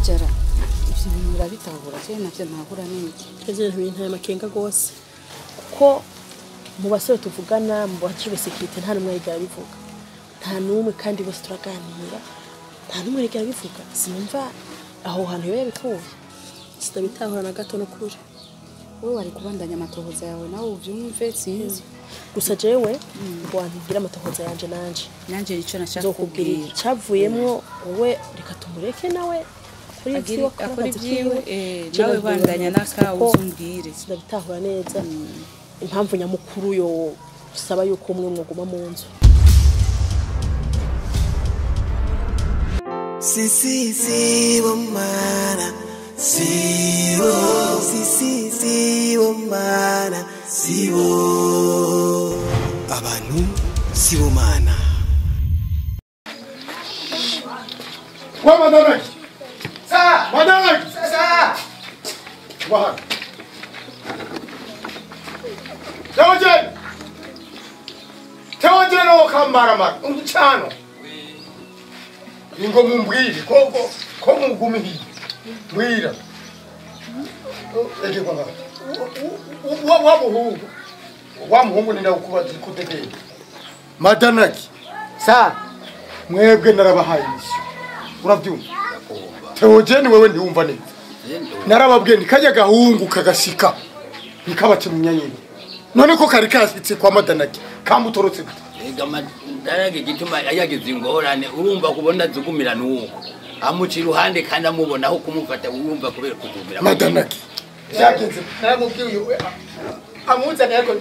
Hajara ivyo bintu urabitahura je navyo ntahura n'iki ivyo bintu binteye amakenga gose kuko mu basore tuvugana mu bacube sécurité nta numwe yigera bivuga nta numwe kandi bose turaganira nta numwe yigera bivuga sinumva aho hantu yo yabikuye sitabitahura na gato no kuri wowe wari kubandanya amatohoza yawe nawe uvyumve sinzi gusa jewe wantigira amatohoza yanje nanje ico nashaka kubwira cavuyemwo wowe reka tumureke nawe akora ibyiwe nawe bandanya nakawe uzumbwire sinabitahura neza impamvu nyamukuru yo saba yuko umwe mwoguma mu nzu si si si bomana si bo si si si bomana si bo abantu si bomana kwa madame sa madame sa wa Teojen Teojen o kamara umucano ingo mumbwire ko mugumiye mbwira ege kwa wa muhungu ninda kubaza kutegeye Madanaki sa mwebwe narabahaye mission uravyumva Teojen wewe ndiwumva neza narababwiye nikajya gahungu kagashika nikabace mu myanyine none ko kari kashitse kwa Madanaki kamutorotse gute ega Madanaki gituma yagize ingorane urumva kubona zugumira nuko amuca iruhande kandi amubona aho kumufata urumva kubera kuzumira Madanaki byagenze naramubwiye uyu amuzana yako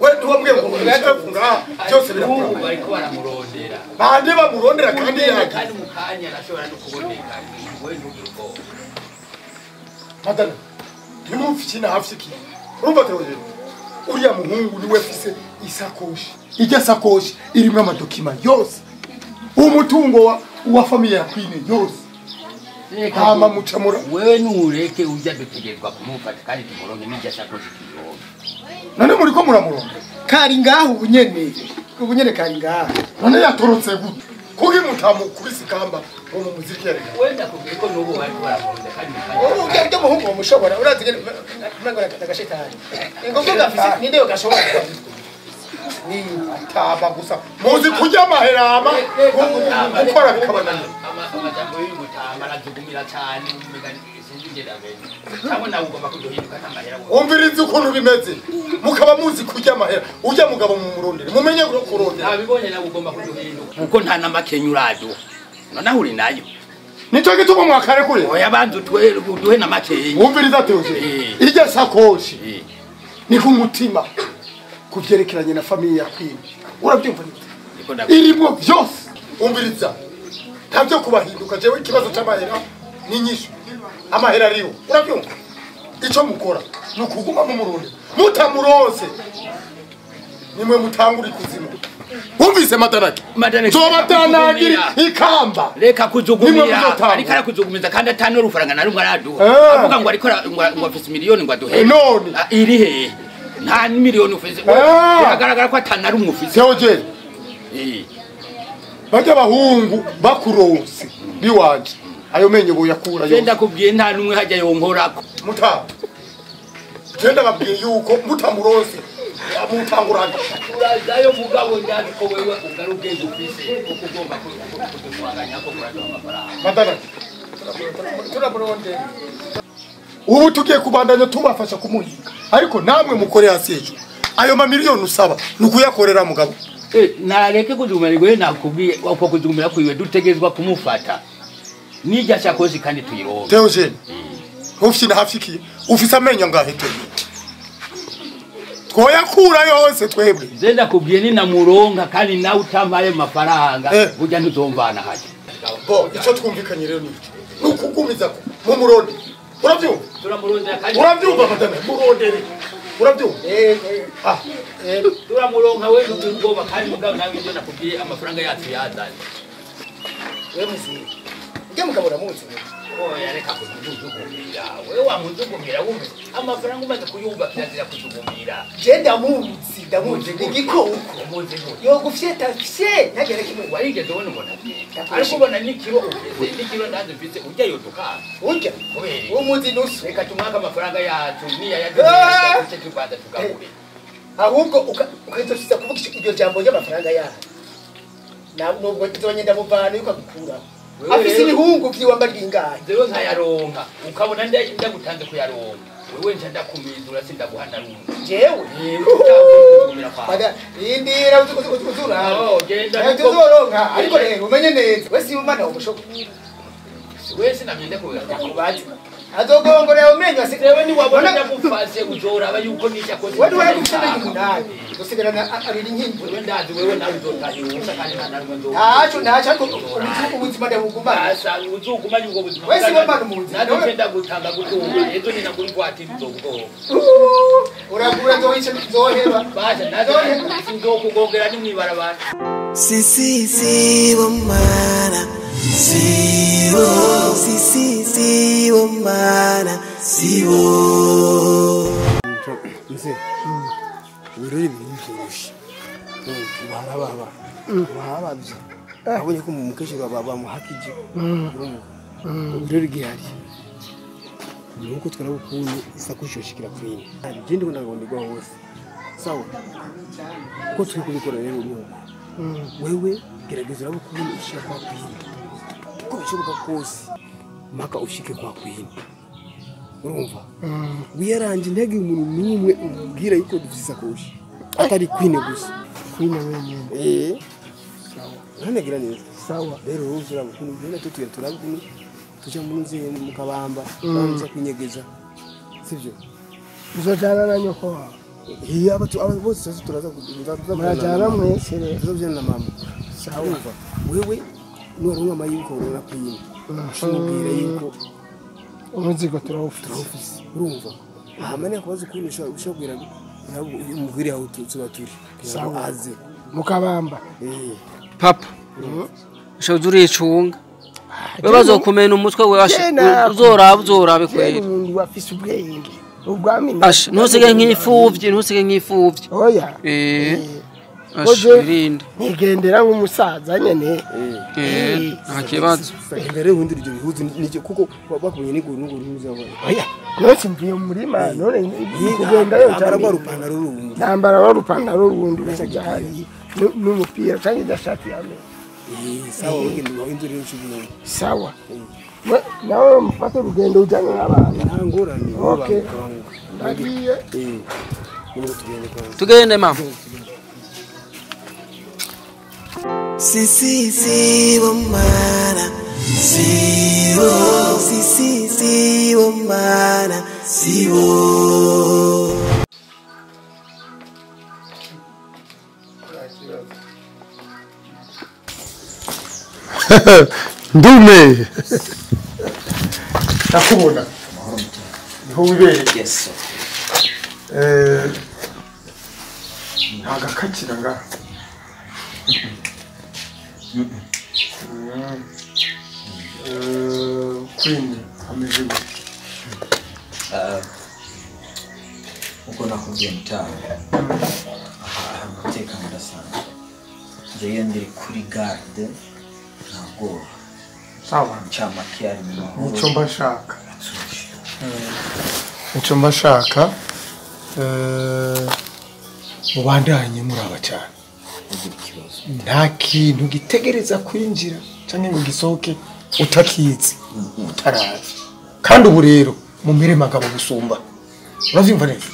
we ntiwambwiye ngo ngafunga byose birakora bariko baramurondera bande bamurondera kandi yagize kandi mukanya arashobora no kuboneka we ntugire ubwoba Madanaki ntimufiki na hafiki urumva Teojen uriya muhungu niwe afise isakoshi ijya sakoshi irimo amadokima yose umutungo wa familia ya Queen yose hama mucamura wewe nureke ujya dutegerezwa kumufata kandi tumuronke n'ijya sakoshi tuyironke none muri ko muramuronke kari ngaho ubunyene kari ngaho none yatorotse gute kuki mutamukubise ikamba ngo mumuzirike reka wenda kubwiye ko nubu bari baramuronde kandi ubu byo muhungu mushobora urazi ngene nagashetani ingufu gafise ninde gashobora ni ataba gusa muzi kurya amaherama gukora bikabananira amajambo y'umutama arazugumira cyane umugani sinzigera amenya cyangwa nawe ugomba kuduhinduka n'amahera umviriza ukuntu bimeze mukaba muzi kurya amahera urya mugabo mu murondere mumenye kurondera nabibonye nawe ugomba kuduhinduka kuko nta namakenya uraduha nonaho uri nayo nico gituma mwakarekure oya banza uduhe namakenya umviriza Teoje irya sakoshi ni ku mutima kuvyerekeranye na familia ya Queen urabyumva neza irimo byose umviriza ntavyo kubahinduka jewe ikibazo c'amahera ni nyishu amahera ariyo urabyumva ico mukora ni ukuguma mu murundi mutamurose nimwe mutangura ikuzimu wumvise Madanaki zobatanagiri ikamba reka kuzugumira ariko arakuzugumiza kandi atano rufaranga na rumwe araduha avuga ngo ariko ngo afise miliyoni ngo aduhe none iri he nta miliyoni ufise biragaragara ko atana rumwe ufise Teoje bajya bahungu bakuronse biwanje ayo menyo boyakura yo genda kubwiye nta numwe hajya yonkorako muta genda babwiye yuko mutamuronse amutangurana urazayo mugabo ndazi ko wewe ugaruke ufise kuko ugomba kudutwaganya ko kuraduha amafaranga Madanaki turamuronde ubu tugiye kubandanya tubafasha kumuhiga ariko namwe mukore hasi hejuru ayo mamiliyoni usaba nukuyakorera mugabo nareke kuzugumira gwe nakubwiye uko kuzugumira kwiwe dutegezwa kumufata nijya sakoshi kandi tuyironke Teoje ufite na hafikiye ufise amenyo ngahe twoyakura yose twebwe zenda kubwiye ni namuronka kandi nawe utampaye mafaranga burya ntuzomvana haje bo ico twumvikanye rero ni nukugumiza mu muronde uravyumva turamurondera kandi uravyumva madame murondere uravyumva ah turamuronka we ntugomba kandi mugabo nawe ibyo nakubwiye amafaranga yacu yazanye we muzi Ujya mugabo uramuzi. Oya reka kuzugumira. Wewe wamuzugumira wumve. Amafaranga umaze kuyumva kirazira kuzugumira. Je ndamuzi, ndamuzi igikoko. Umuzi gute? Yogufyeta fye, ntagere kimwe. Warigeze ubona umuntu afyeta. Ariko ubona n'ikiro ufise, n'ikiro ndazi mfise urya yoduka. Urya? Kubera. Umuzi nusu. Reka tumwaka amafaranga yacu niya yaduze tubanza tugabure. Ahubwo ukazoshiza kuvuga iryo jambo ry'amafaranga yacu. Nubwo nzobanye ndamuvana yuko agukura. Afise ibihungu vyiwamba ryingahe. Jewe nkayaronka ukabona ndagutanze kuyaronka. Wewe nca ndakumizura sindaguhana rumwe. Jewe? Pada indira uzura. Oh genda tuzoronka ariko rero umenye neza. We si umana umushoka. Wewe sinamyende kubaza. Azogongorera umenyo asigaye ni wabona ndagufase uzoraba yuko nisha koze. Wewe wari gufite umunani. Usigarana abiri nk'imvu. Wewe ndazi wewe nawe uzotahiye ubusa kandi nta narumwe nzo. Ntaco ntaco ariko ubuzima ndabugumana. Asa uzugumanye ubwo buzima. Wewe si wamana umunzi. Naje ndagutanga gutunga ejo ni naguri kwatira uzogugoga. Uragura nzohisha nzoheba. Basha naje nzokugongera ni mwibarabara. Si si si bomana. Sibo, si si si bomana, sibo. Nse, urebe ibintu barababa, barababye. Abonye ko mumukeshe baba muhakije. Urebe gihari. Nuko twarabukunye isakushoshikira kwini. Igindi ko ndagonderwa hose. Sawa. Ko turi kubikora rero nuko. Wewe gerageza urabukunye ushira kwa kwini. Uko bishoboka kose maka ushike kwa kwini. Urumva? Wiyaranje ntege umuntu numwe ubwira yuko dufise isakoshi. Atari kwine gusa. Kwine wenyine. Eh. Sawa. Ntanegira neza. Sawa. Rero uzura bukuntu genda tutira turabukuntu tuja mu nzi mu kabamba banza kwinyegeza. Sivyo? Uzojana na nyoko wawe. Iya abatu bose turaza kuza murajana mwese rero. Tuzojana na mama. Sawa. Wewe nuwaronka amayinko urora kwine. Ushobora yuko umuzigo turawufise. Urumva? Ahamane kubaza ukuntu ushobora umubwire aho tuba turi. Sawa. Aze mukabamba. Papa. Ushoza uricunga. We bazokumena umutwe we uzoraba uzorabe kwera. Umuntu wafise ubwenge. Ubwami. Asha ntusige nk'ifuvyi, ntusige nk'ifuvyi. Oya. Eh. Asha irinde. Nigendera nk'umusaza nyene. Eh, nta kibazo. Mbere ubundi ibyo bihuzu nijye kuko bakubonye n'iguru n'uguru n'uzabona. Oya. Nose mvuye mu murima none kugenda yo cyangwa rwa rupantaro rundi. Nambara rwa rupantaro rundi cyari n'umupira cyangwa idashati yame. Eh, sawa ugenda windurira inshuti. Sawa. Nawe mfate urugendo ujyanye n'abana. Nta ngorane. Okay. Ndagiye. Eh. Nubwo tugende kwanza. Tugende mama. Si si si bomana, sibo, si si si bomana, sibo. Ndume. Nakubona. Niho wibereye. Yes. Ntagakakira ngaha. Queen ameze gute? Uko nakubwiye mutaha aha umutekano udasanzwe. Jewe ndiri kuri garde nta bwoba. Sawa. Ncamake ari mu mahoro. Nico mba nshaka. Nico mba nshaka mubandanye muraba cyane. Nta kintu gitegereza kwinjira canke ngo gisohoke utakizi utarazi. Kandi ubu rero mumere magabo gusumba. Uravyumva neza?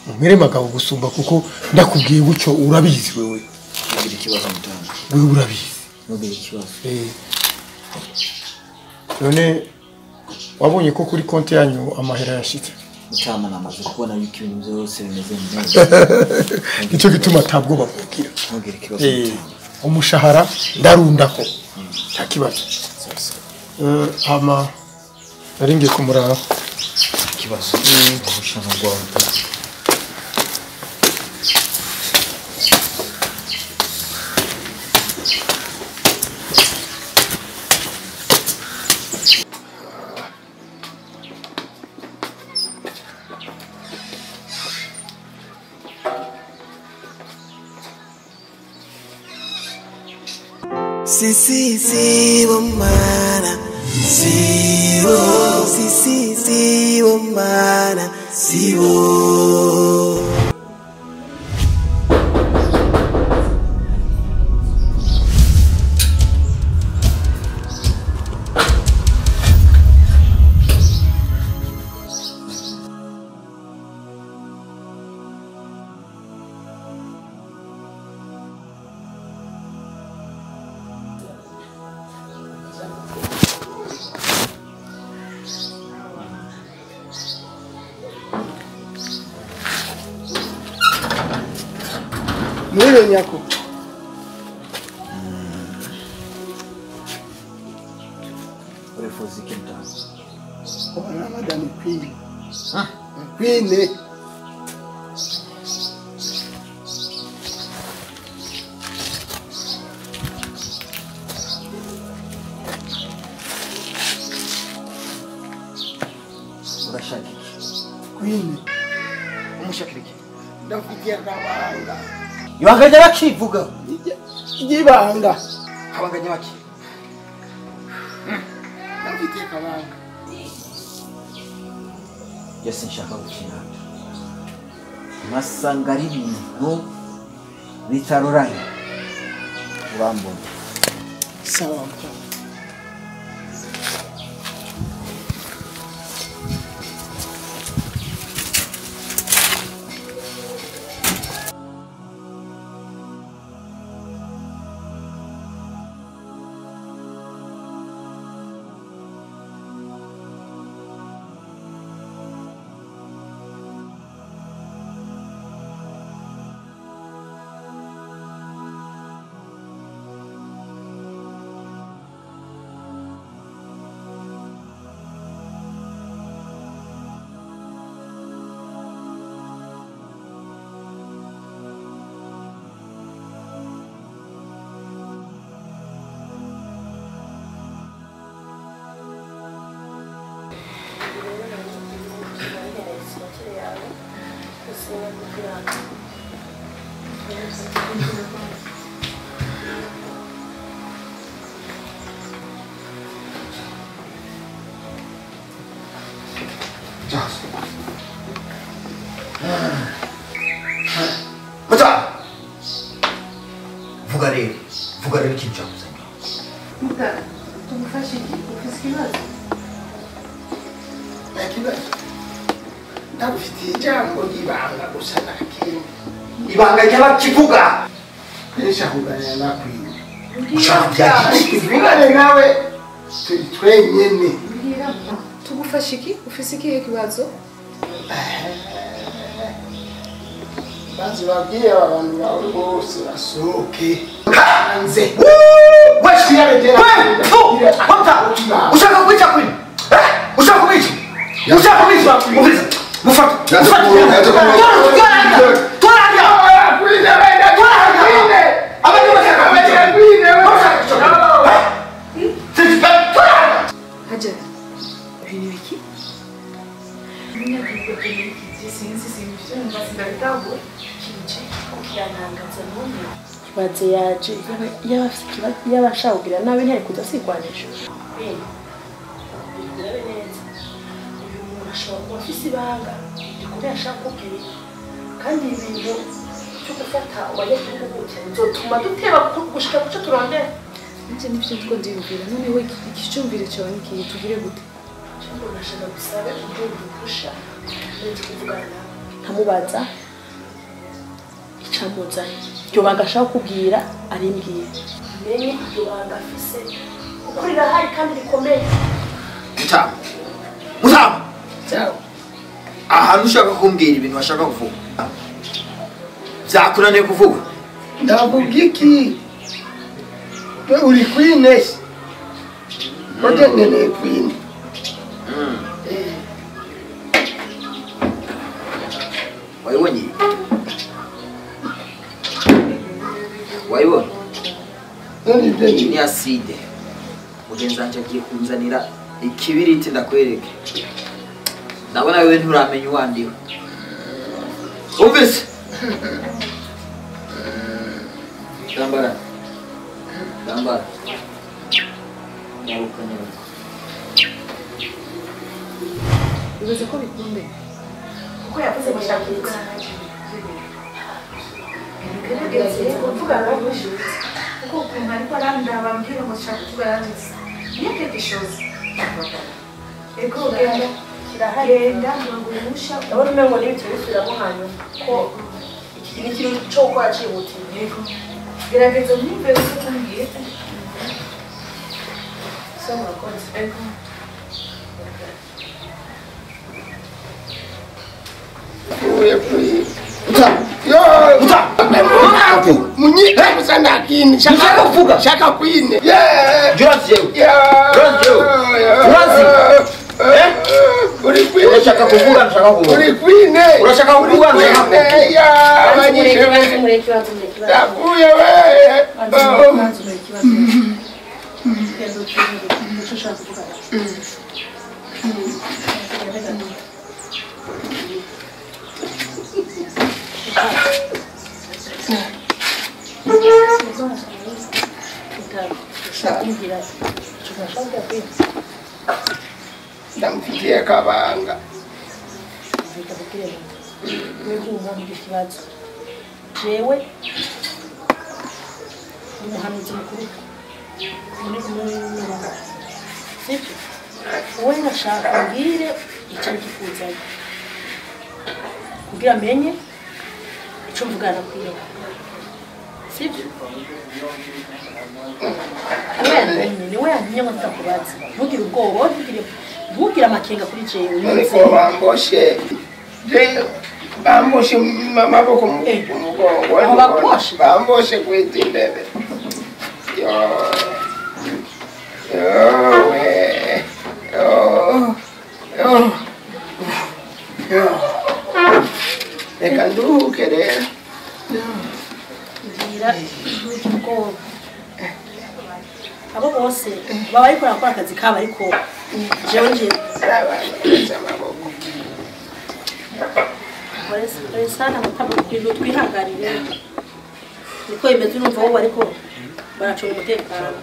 Mumere magabo gusumba kuko ndakubwiye gutyo urabizi wewe. Ugira ikibazo mutanga. Wewe urabizi. Ugira ikibazo. None wabonye ko kuri konti yanyu amahera yashitse? Mutama namaze kubona yuko ibintu byose bimeze neza. Nicyo gituma atabwo bavugira. Ugira ikibazo mutama. Umushahara ndarundako. Nta kibazo. Hama naringiye kumuraba. Ikibazo. Umushahara gwawe. Si si si bomana si bo si si si bomana si bo. Mwile nyako. Urifuza iki mtamu? Kubona madam Queen. Ah, Queen. Urashaka iki? Queen. Umushakira iki? Ndafitiye akabanga. Ibanga ry'abakivuga. Ibanga. Kabanga nyabaki. Ndafitiye akabanga. Yose nshaka gukina. Masanga ari ibintu bitaroranye. Urambona. Sawa mtamu. Vuga rero, vuga rero ikintu cyakuzanye. Muta, tugufashe iki? Ufise ikibazo? Nta kibazo. Ndagufitiye ijambo ry'ibanga gusa nta kindi. Ibanga ry'abakivuga. Nshaka kuganira na Queen. Ushaka kubyakira? Tuvugane nawe turi twenyene. Tugufashe iki? Ufise ikihe kibazo? Banzi babwiye abantu bawe bose basohoke hanze. Ushaka kwica Queen? Ushaka kwica? Ushaka kwica? Mufate. Hajar, ibintu biki? Ibaze yaje yaba ashaka kugira nabi ntiyari kuza asigwanisha. Birabe neza. Uyu muntu ashobora kuba afise ibanga rikomeye ashaka kubwira. Kandi ibintu byo gufata abanyagihugu gutya bizotuma duteba gushika kuco turondera. Nje nivyo ndiko ndiyumvira. None we ikicumvire cawe ni ikihe? Tugire gute? Cyangwa nashaka gusabe uduhusha nje kuvugana nawe. Nkamubaza icamuzanye. Iryo banga ashaka kubwira arimbwiye. Menye iryo banga afise kuko rirahari kandi rikomeye. Mutama. Mutama. Ciao. Ahantu ushaka kumbwira ibintu washaka kuvuga. Vyakunaniye kuvuga. Ndavuga iki? We uri Queen ese. Koje nene Queen. Wayibonye? Wayibonye? Ni acide. Mugenzi wanje agiye kunzanira ikibiriti ndakwereke. Ndabona wewe nturamenya uwandiwe. Umvise? Tambara. Gamba. Nyaruka nyaruka. Bibaza ko bikunde. Kuko yavuze ngo shaka kuvugana nawe. Gerageza kuvugana nawe. Kuko ukuntu ariko arandaba ambwira ngo shaka kuvugana nawe. Niyo quelque chose. Ego genda kirahagenda ngo ndabona umengo n'ibintu bisubiramo hanyuma ko iki ni ikintu cyo gukora cyihutirwa. Yego. Gerageza mwumve uko kumbwiye. So murakoze. Ego. Urashaka kuvuga nshaka kuvuga. Urashaka kuvuga nshaka kuvuga. Ndamufitiye kabanga. Jewe ni umuhanuzi mukuru sibyo? Wowe nashaka mbwire icyo ngikuzanye kugira amenye icyo mvugana kwiye, sibyo? Niwe yantumye ngo nzakubaze, ntugire ubwoba, ntugire amakenga kuri jewe. None ko bamboshe bamboshe amaboko mu mugongo, bamboshe kwita indebe. Yo yo yo reka nduhuke rero. Ngira ubwoba abo bose baba bariko barakora akazi kabo, ariko jewe nje amaboko sana mutabwira twihanganire niko imeze. Urumva bo bariko baracunga umutekano,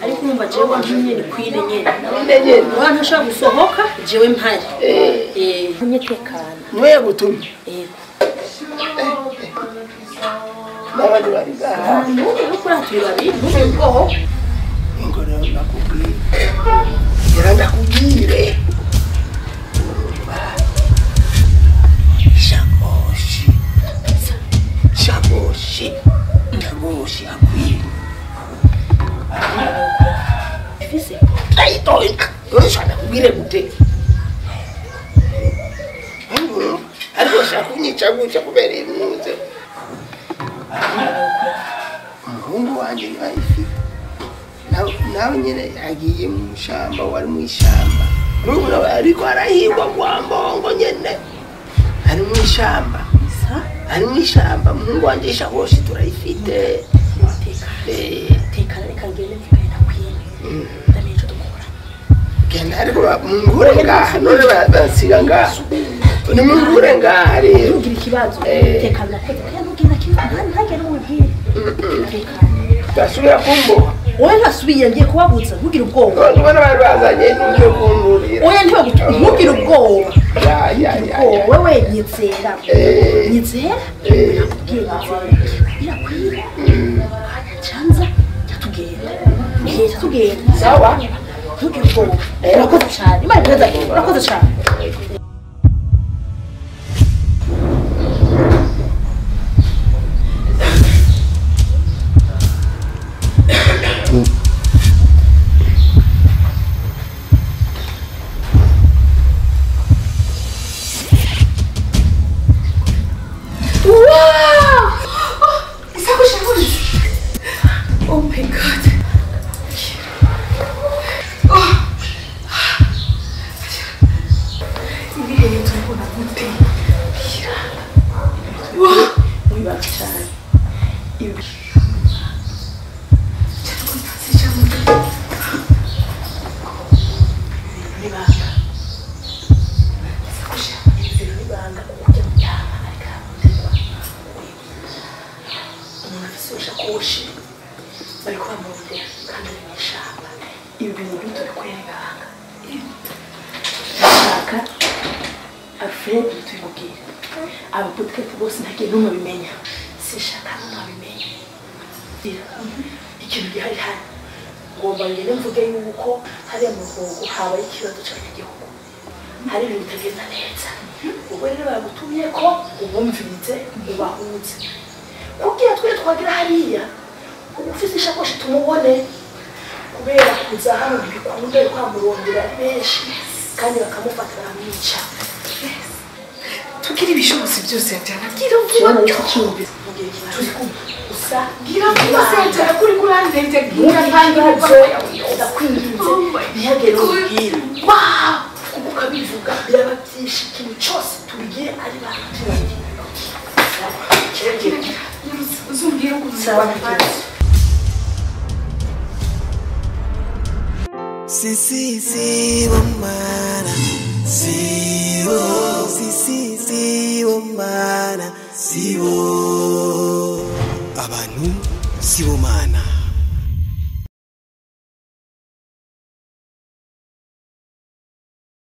ariko urumva jewe ntumye ni kwine nyene umwana ntashobora gusohoka jewe mpari ntumye tekana. Niwe yagutumye? Yego. N'abandi bari ngaha nukuri turi babiri, ntugire ubwoba. Ngo rero ndakubwire, rero ndakubwire shakoshi shakoshi shakoshi akwiye ifise ayitoye. Urashaka kubwire gute? Ariko shaka kunyica gutya kubera impunzi. Umuhungu wanjye niba ayifite nawe nyine yagiye mu ishyamba, wari mu ishyamba n'ubu ariko arahigwa kwa mbongo nyine ari mu ishyamba, ari mu ishyamba. Umuhungu wanjye ishakoshi turayifite. Tekana reka ngende mvugane na Queen, ndamenye ico dukora. Genda ariko mungure ngaha, none bansiga ngaha, ni mungure ngaha rero. Ntugire ikibazo, tekana urakoze kandi ntugire na kimwe, ntagire n'umubwire. Tekana. Ndasubira kumboha. Oya ntasubiye, ngiye kubabuza, ntugire ubwoba. None ubona bari bazanye n'ugiye kundurira. Oya ntugire ubwoba. Wewe nyizera. Nyizera? Nakubwiye nyizera. Birakwira. Chanza cyatugenda. Cyatugenda. Sawa. Ntugire ubwoba. Urakoze cyane. Imana ikuhezagire. Urakoze cyane. Oh my God. Oh. Ibi rero turabona gute? Wibaza cyane. Ibi. Ibanga. Ibanga kujya mutama ariko umuntu afise ubushakoshi. Bariko bamurondera kandi ari mw'ishamba. Ibi bintu tubikorera ibanga. Ndashaka Alfred tubimubwire. Abapotiketi bose ntagiye n'umwe abimenya. Sinshaka n'umwe abimenya. Ikintu gihari hano. Ngomba ngende mvuge yuko hariya mu Ruhogo habaye ikibazo c'abanyagihugu. Hari ibintu bitagenda neza. Ubwo rero bagutumye ko ubumvirize ubahuze. Kugira twe twagira hariya ufise ishakoshi tumubone kubera kuza hano ntibikunda yuko amurondera ari benshi kandi bakamufata baramwica. Tugira ibishobotse byose yajyana gira vuba turi kumwe gusa gira vuba se yajyana kuri kurandebye gira kandi ndakwinginze ntihagere ubwira kuko ukabivuga biraba byinshi ikintu cyose tubigire ari bantu uzumbwira ukuntu wabifata. Si si si bomana si bo si si si bomana si bo abantu si bomana.